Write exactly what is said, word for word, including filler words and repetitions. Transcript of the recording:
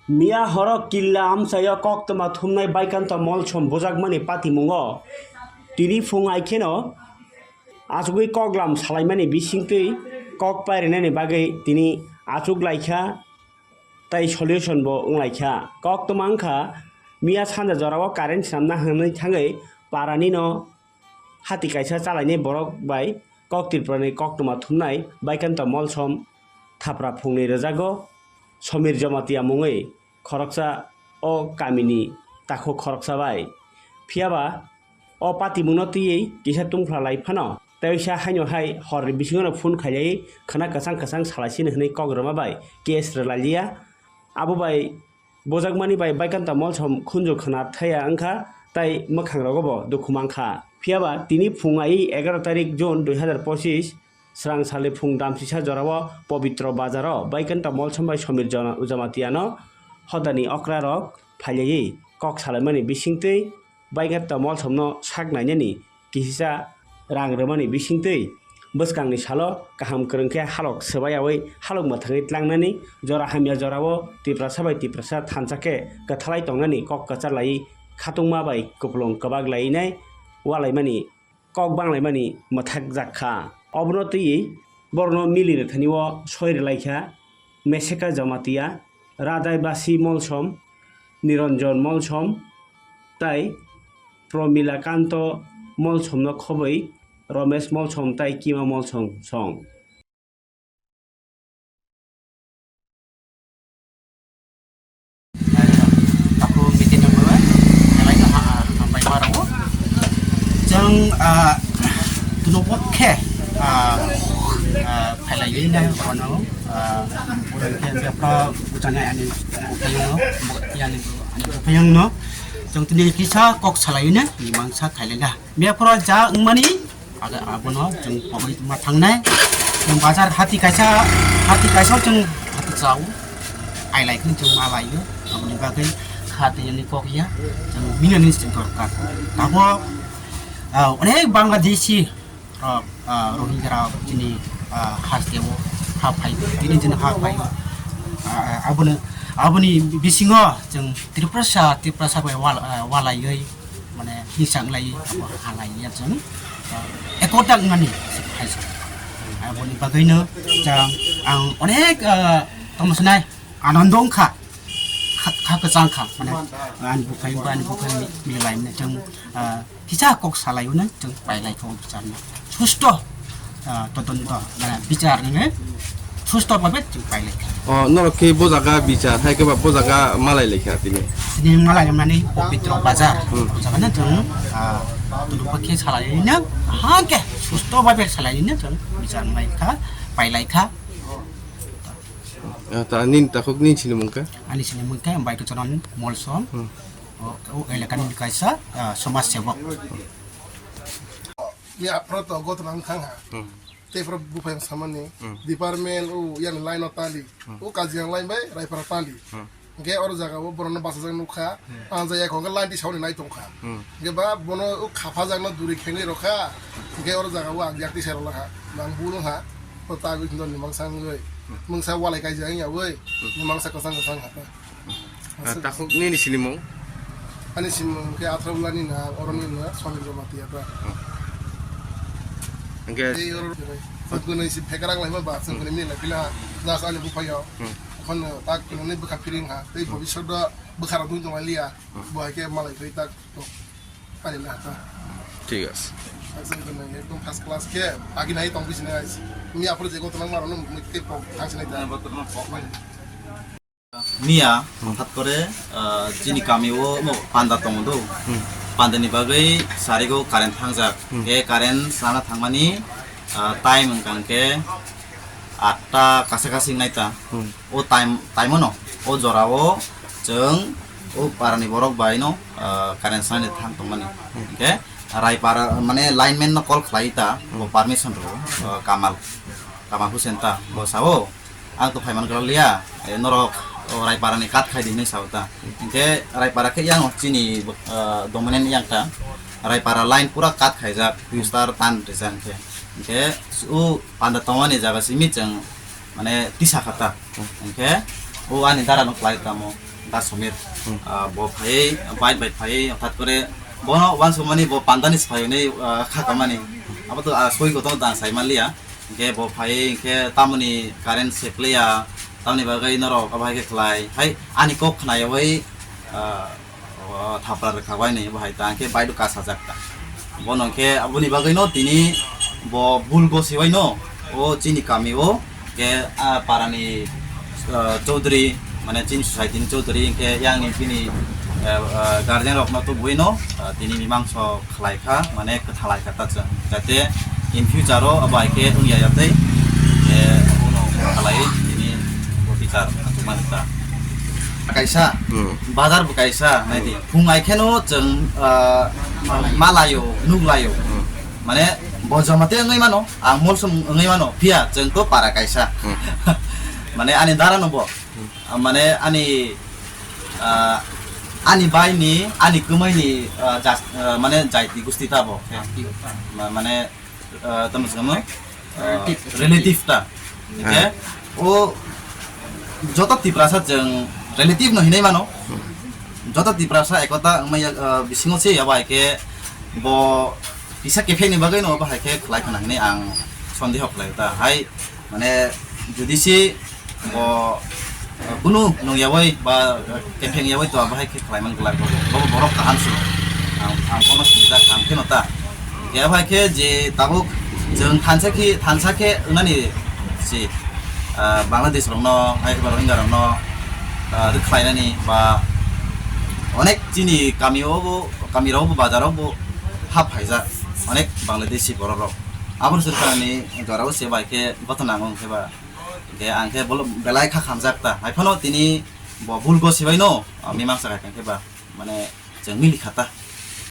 Miya horo killa amchaio koktwma thumnai Baikanta Molsom bujakmani patimungo tini phung aikheno achugwi koklam salaimani bisingtwi kok pairinani bagwi tini achuk laikha tei solution bo wnglaikha. Koktwma wngkha miya sanja jorao current swnamna hwnwi thangwi paranino hati kaisa chalainai borok bai Kok Tripurani koktwma thumnai Baikanta Molsom thapra phungni rwjago Somir Jamatia mungwi khoroksa o kamini takhuk khoroksa bai. Phiyaba o patimungno twiwi kisa tungphla lai phano, teisa haino hai horni bisingono phone khailaiwi khwna kwchang kwchang salaisini hwnwi kok rwma bai case rwlailiya. Abo bai bujakmani bai Baikanta Molsom khunju khwna thaya wngkha tei mwkhangrogo bo dukhu mankha. Phiyaba tini phung ai egaroh tarik June dui hazar pochis srang salni phung damsisa jorao Pobitro Bazaro Baikanta Molsom bai Somir Jona-, Jamatiano hodani okrarok phailawi kok salaimani bisingtwi Baikanta Molsomno sak nainani kisisa rang rwmani bisingtwi bwskangni salo kaham kwrwng khe halok swbayawi halok mwthangwi tlangnani, jora hamya jorao Tiprasa bai Tiprasa thansa khe kwthalai tongnani kok kwchar laiwi khatungma bai kupulung kwbak lainai walaimani kok banglaimani mwthakjak kha. Obono twiwi borokno mili rwthani o soi rwlaikha Meseka Jamatia, Radai Basi Molsom, Niranjan Molsom tei Promila Kanto Molsomno khobwi Romesh Molsom tei Kima Molsom song. Aku meeting yang bawa, yang lain ha, ha, sampai baru. Jeng, ah, tuno pokhe, ah, ah, phailai ini, kono, ah, orang ke siapa ucanya ani bupayang no, ani bupayang no. Jeng tini kisa kok salai ini, mangsa khailai dah. Biapra ja wngmani, aga abono chwng pogwi ma thangnai. Chwng bazar hati kaisa, hati kaisa chwng hati chao. Ailai khwni chwng ma laio. Aboni bagwi kha tei ani kok ya. Chwng minani chwng dorkar. Tabo, ah, onek Bangladeshi rok, ah, Rohingya rok chini, ah, hasteo ha phai, tini chini ha phai. Ah, abono, aboni bisingo chwng Tiprasa, Tiprasa bai wal-, ah, walaiwi mane hisang lai abo halai ya chwng, ah, ekota wngmani hai sa. Aboni bagwino chwng ang onek, ah, tongmosnai anondo wngkha, kha, kha kwchang kha, mane ani buphai, ani buphai milai mane chwng, ah, kisa kok salai hwnwi chwng pailai kha o bicharno. Susto, ah, todonto, mane bichar nini susto babe chwng pailai kha. O, norok khe bo jaga bichar, hai khe ba bo jaga malai lai kha tini. Tini malai mani Pobitro Bazar. Hmm. O jaga na chwng, ah, turupa khe salai na, ha khe susto babe salai na chwng bichar nai kha, pailai kha. Ah, ta nini takhuk nini sinimung khe? Ani sinimung khe Baikocharan Molsom. Hmm. O, o elakani kaisa, ah, somaj sebok. Ni aphro to gotna wng thang ha. Hmm. Tei phro buphang samani. Hmm. Department o yang line o tali. Hmm. O Kaziang line bai Raipara tali. Hmm. Hingke oro jaga o borok no bachajak nukha. Hmm. Ang jaya khong khe line tisao ni nai tongkha. Hmm. Hingke ba bono o khapha jak no duri khengwi rokha. Hingke oro jaga o ang yak tisai rok lakha. Bang bulu ha. O tagwi hindon ni mangsa wngwi. Hmm. Mungsa walai kaijak wngya wi. Hmm. Ni mangsa kwchang kwchang ha. Ah, takhuk nini sinimung? Ani sinimung khe Athraulani na, oroni na, Swami Jamatia ta. Hmm. Hingke tei oro, hmm, chwng kwnwi si phekrak laima ba, chwng kwnwi mila phila, das ani buphai o. Hmm. Khon tak kwnwi bwkha phiring ha, tei, hmm, bhobishyot o bwkha rok dun tong liya, hmm, bo hai khe malai phai tak to. Ani na ta. Thik ase. Chwng kwnwi ekdom first class khe, agi nai tong bisi nai. Mi aphuru je gotno ma rok no mui tei pok thang sinai ta. Miya, hmm, hwnkhat kore, ah, chini kami o mo panda tongo do. Hmm. Panda ni bagwi sarigo current thangjak. Hmm. Khe current sana thangmani, ah, time wngkha hwnkhe atta kaisa kaisa wngnai ta. Hmm. O time, time o no, o jora o chwng o para ni borok bai no, ah, current sana thang tongmani. Hmm. Hwnkhe Raipara, mane lineman no call khlai ta, hmm, o permission rw, ah, Kamal, Kamal Hussein ta, bo sao. Ang to phaiman kwlaliya, eh, norok, o, Raipara ni kat khai di hinwi sao ta. Hinkhe Raipara khe yang chini, eh, dominant yang ta. Raipara line pura kat khaijak, twistar tan rijak hinkhe. Hinkhe o panda tongmani jaga simi chwng, mane, tisa kha ta. Hinkhe o ani dara no khlai tamo. Ta somit, ah, bo phaiwi, bike bai phaiwi, hothat kore bono uansukmani bo pandani se phaiwi, ah, kha kamani. Abo to, ah, soi kotorno ta ang sai manliya. Hingke bo phaiwi hingke tamoni current se phlaiya, tamoni bagwi norok abo hai khe khlai. Hai ani kok khnayawi, ah, o thapra rwkha bai ni bo hai ta hingke bike do kasajak ta. Bono hingke aboni bagwino tini bo bul gosibaino o chini kamio. Ke, ah, parani, ah, Chaudhary, mane chini society ni Chaudhary, ke yang ni bini, ah, ah, guardian rok no tubui no, ah, tini mimangso khlai kha, mane kwthalai kha ta chwng. Jate in future o abo hai khe wngya ya tei, eh, abono khalai tini bo bichar achukmani ta. Kaisa, Hmm. Bazar bo kaisa, nai di. Phung ai kheno chwng, ah, malayo, nuglayo. Hmm. Mane bo joma te wngwi mano. Ang molsom wngwi mano, phiya chwng to para kaisa. Hmm. Mane ani dara no bo. Hmm. Mane ani, ah, ani bai ni, ani kwmai ni, ah, jas-, ah, mane jaiti gusti ta bo. Hmm. Ma-, mane, ah, tamo se kamo, ah, Relative. Relative ta. Hingke, Ah. O joto Tiprasa chwng relative no hinwi mano. Hmm. Joto Tiprasa ekota wngmaya, ah, bisingo se ya bai khe bo kisa kephek ni bagwi no bahai khe khlai khna hinwi ang sondeho khlai ta. Hai, mane, jodi se bo, ah, kunu nung yawi ba, ah, kephek yawi to bahai khe khlai man glak bo. Bo borok kaham se. Ang, ang bono sinijak ang khe no ta. Khe bahai khe je tabuk chwng thansa khe, thansa khe wngnani si, ah, Bangladesh rokno, hai khe ba Rohingya rokno, ah, rwkhlainani ba onek chini kami o bo, kami rok bo, bazar rok bo hap phaijak onek Bangladeshi borok rok. Aboni swrwngni jora o se bai khe gothona nango hwnkhe ba, hwnkhe ang khe bolo belai kha khamjak ta. Hai phano tini bo bul gosibaino, ah, mimangsa khai khe ba, mane chwng mili kha ta.